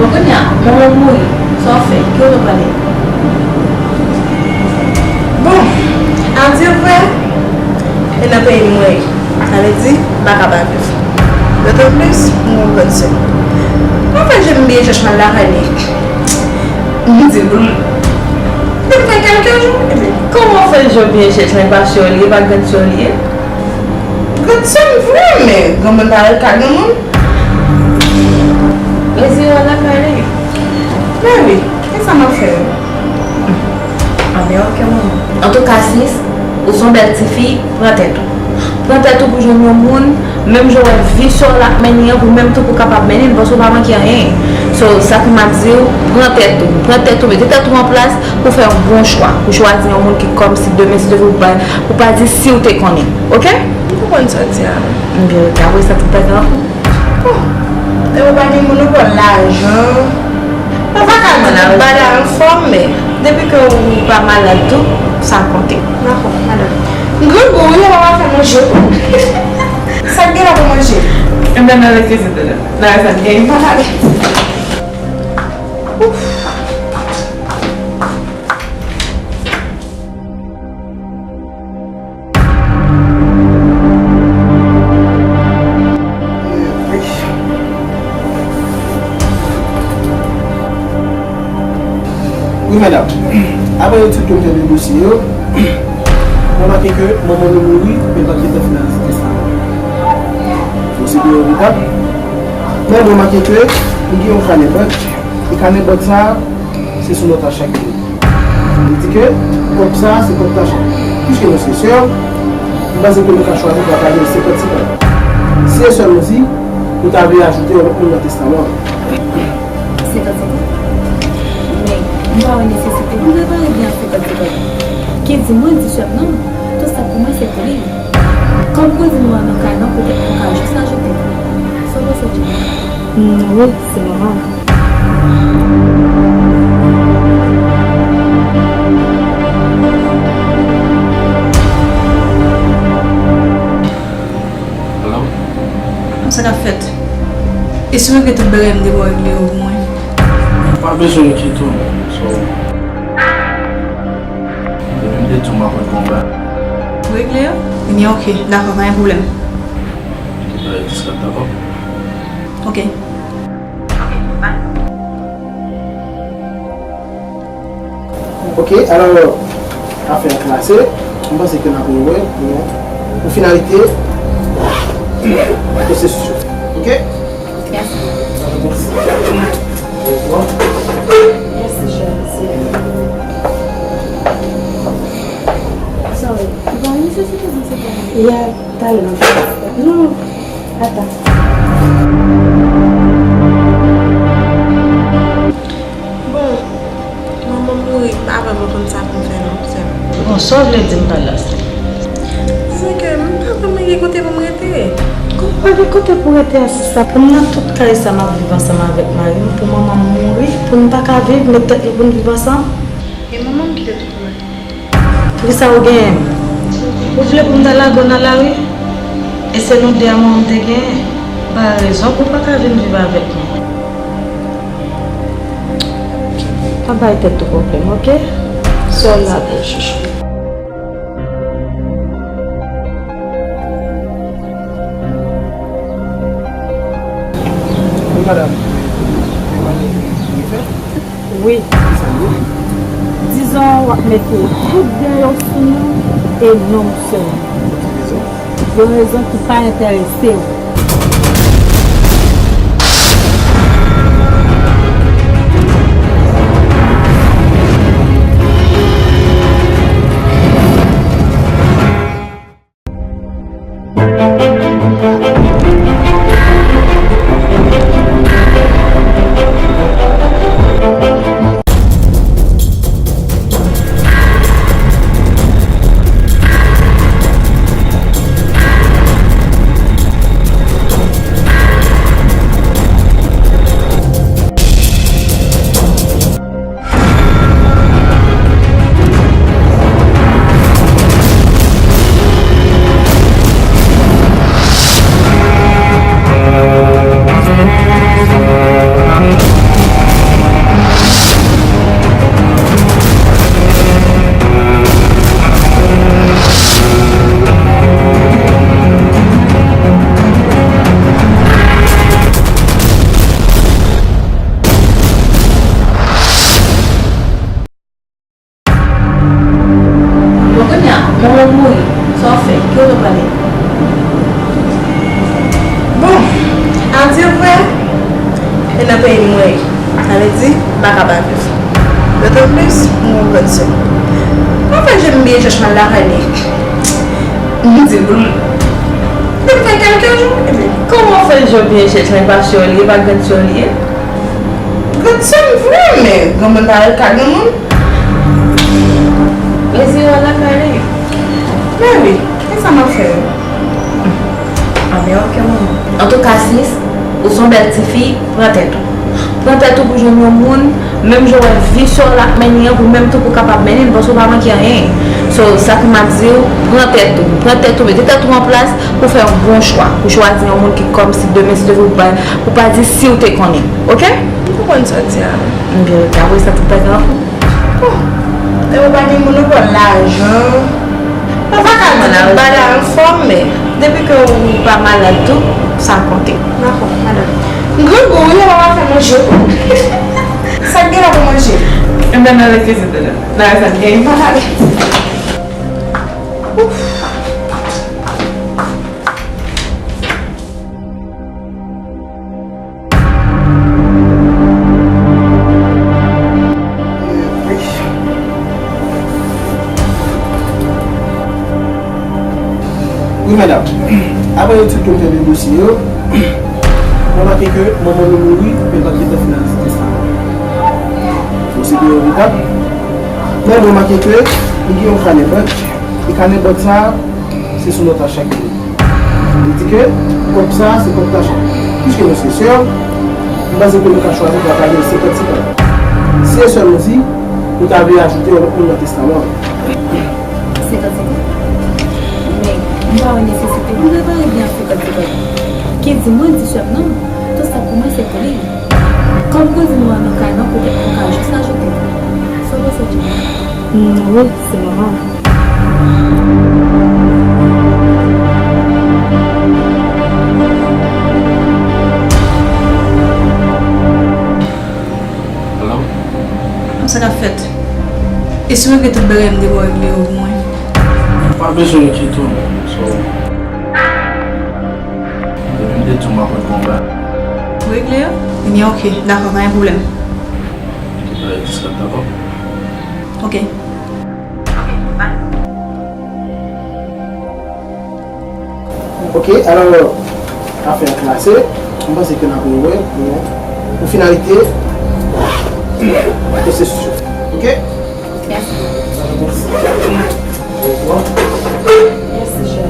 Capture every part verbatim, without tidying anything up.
Bon, kounye a, manman w mouri, sa w fè? Ki wote w prale? Bon, a di vrè, e nan peyi m mwen ye. Sa vle di, m pa ka pa viv. Dotan plis, m gen yon grann sè. Kòman fè je m byen chèch m al lakay li? M di l pou l, pou l fè kèlke jou, ebyen. Kòman fè je w byen chèch, men pa sè w li ye, pa grann sè w li ye? Grann sè m vre, men granmoun pa ret ka granmoun. Mezi yo lakay li. Men wi, kisa m ap fè? Anben, oke, manman. Antouka, sis, ou se yon bèl tifi, pran tèt ou. Pran tèt ou pou jwenn yon moun, menm jan w wè vi sè w la ap mennen an, pou menm tou pou kapab mennen l, paske w pa manke anyen. So, sa pou m ap di w, pran tèt ou. Pran tèt ou, mete tèt ou an plas pou fè yon bon chwa. Pou chwazi yon moun ki kòmsi demen, si Dye vle, pou pa, pou pa di si w te konnen. Oke? M konprann sa w di a. Ebyen, oke, apre sa, tout bagay an. Bon, lè ou pa gen moun, ou pran lajan. Ou pa ka di tout bagay anfòm, men depi ke ou pa malad tou, sa konte. Dakò, madanm. M grangou, wi, ou pa fè manje. Sa k gen la pou manje? Enben, n ale kizin, tande. N ale sa k gen. N ale. Ouf. Wi, madanm. Apre etid ke m fè de dosye yo, mwen remake ke manman nou mouri, men l pa t gentan finalize testaman. Bon, se pi regrètab. Men mwen remake ke m gen yon kanè bank, e kanè bank sa a, se sou nòt a chak moun. Li di ke kòb sa a se kòb tacha. Piske nou se sè, m panse ke nou ka chwazi pataje l senkant senkant. Si e sè nou di, nou ta vle ajoute yon lòt moun nan testaman an. Senkant senkant? Men, m pa wè nesesite pou m repare byen an senkant senkant. Ki di mwen di sè m non, tout sa pou mwen se pou li. Kòm pou di nou an nan kay nan, petèt nou ka jis ajoute l. Sa w panse, Djeni? Hmm, wi, se nòmal. Hello? Sa k ap fèt? E si w regle tout bagay m te ba w regle yo pou mwen? Pa bezwen enkyete w non. So, depi m te di w m ap regle yon bagay. Regle yo? Ebyen, oke, dakò, pa gen pwoblèm. Kite bagay diskret, dakò? Oke. Ok, alò, afè a klase, m panse ke n ap rewè pou, pou finalite pwosesis yo. Ok? Mèsi. Mèsi, chè. Sorry. Bon, misye se te di se pa. Ya, talè. Non. Ata. Bon, manman m mouri, m pa vrèman konn sa pou m fè non, sè m. Bon, sa w vle di m pa la, sè m? Dizon ke m pa vrèman gen kote pou m rete. Kòman w pa gen kote pou w rete a, sista? Pou m nan tout kay sa m ap viv ansanm avèk mari m, pou manman m mouri, pou n pa ka viv, met tèt nou pou n viv ansanm? E manman m ki te tout pou mwen. Poukisa ou genyen m? Ou vle pou m ta lage w nan lari? E se nou de a manman m te genyen. Pa rezon pou w pa ka vin viv avèk mwen. Pa bay tèt ou pwoblèm, ok? Sè w la pou w, chouchou. Wi, madanm. Wi. Wi. Ki sa l ye? Dizon w ap mete tout dèyè w sou nou e non m sèlman. Pou ki rezon? Yon rezon ki pa enterese w. Bon, kounye a, manman w mouri, sa w fè? Ki w te pale? Bon, a di vrè, e nan peyi m mwen ye. Sa vle di, m pa ka pa viv. Dotan plis, m gon grandsè. Kòman fè je m byen chèch mal lakay li? M di l pou l, pou l fè kèlke jou, epi. Kòman fè je w byen chèch, men pa sè w li ye, pa grandsè w li ye? Grandsè m vre, men granmoun pa ret ka granmoun. Plezi w lakay li. Men wi, e sa m ap fè yo? Anben, oke, manman. Antouka, sis, ou se yon bèl tifi, pran tèt ou. Pran tèt ou pou jwenn yon moun, menm jan w wè vi sè w la ap mennen an, pou menm tou pou kapab mennen l, paske w pa manke anyen. So, sa k m ap di w, pran tèt ou. Pran tèt ou, mete tèt ou an plas pou fè yon bon chwa. Pou chwazi yon moun ki kòmsi demen, si Dye vle, ou pa, ou pa di si w te konnen. Oke? M konprann sa w di a. Ebyen, oke, apre sa, tout bagay an fòm. Bon, lè ou pa gen moun, ou pran lajan. Ou pa ka di tout bagay anfòm, men depi ke ou pa malad tou, sa konte. Dakò, madanm. M grangou, wi, ou pa fè manje. Sa k gen la pou manje? Ebyen, n ale kizin, tande. N ale sa k gen, pa pale. Ouf. Wi, madanm. Apre etid ke m fè de dosye yo, m remake ke manman nou mouri, men l pa t gentan finalize testaman. Bon, se te yon etap. Men m remake ke li gen yon kanè bank, e kanè bank sa a, se sou non Tasha ki ye. Li di ke kòb sa a se kòb Tasha. Piske nou se sè, m panse ke nou ka chwazi pataje l senkant senkant. Si e sè nou di, nou ta vle ajoute yon lòt moun nan testaman an. Senkant senkant? Men, m pa wè nesesite pou nou repare byen ak senkant senkant. Ki di mwen di sè m non, tout sa pou mwen se pou li. Kòm kouzin mwen nan kay nan, poutèt mwen ka jis ajoute. Sa w panse, Jimmy? Hmm, wi, se nòmal. Hello? Sa k ap fèt? E si w regle tout bagay m te ba w regle yo pou mwen? Ou pa bezwen enkyete w non. So, depi m te di w m ap regle yon bagay. Ou regle yo? Ebyen, oke, dakò, pa gen pwoblèm. Mete bagay diskrèt, dakò? Oke. Oke, alò, afè a klase, m panse ke n ap rewè pou, pou finalite pwosesis yo. Oke? Mèsi. Mèsi, chè.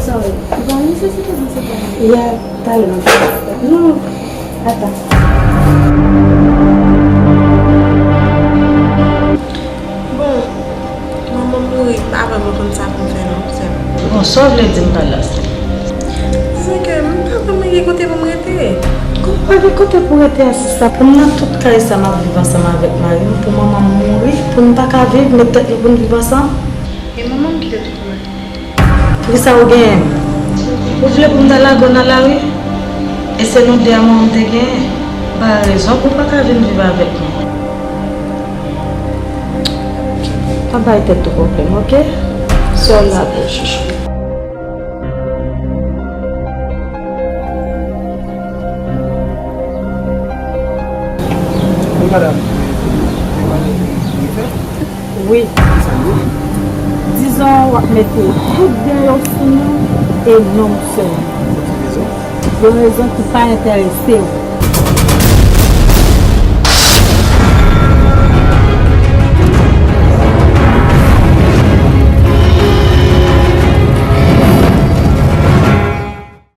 Sorry. Ou pa nesesite di se pa. Ya, talè m ap fè. Non. Ata. Bon, manman m mouri, m pa vrèman konn sa pou m fè non, sè m. Bon, sa w vle di m pa la, sè m? Se ke m pa vrèman gen kote pou m rete. Kòman pa gen kote pou rete a, sista? Pou m nan tout kay sa m ap viv ansanm avèk mari m, pou manman m mouri, pou n pa ka viv, met tèt nou pou n viv ansanm? E manman m kite tout mwen. Poukisa ou genyen m? Ou vle pou m ta lage w nan lari? E se nou de a manman m te genyen. Pa rezon pou w pa ka vin viv avèk mwen. Pa bay tèt ou pwoblèm, oke? Sè w la pou w, chouchou. Wi, madanm. Wi. Dizon w ap mete tout dèyè w sou nou e non m sèlman. Pou ki rezon? Yon rezon ki pa enterese w.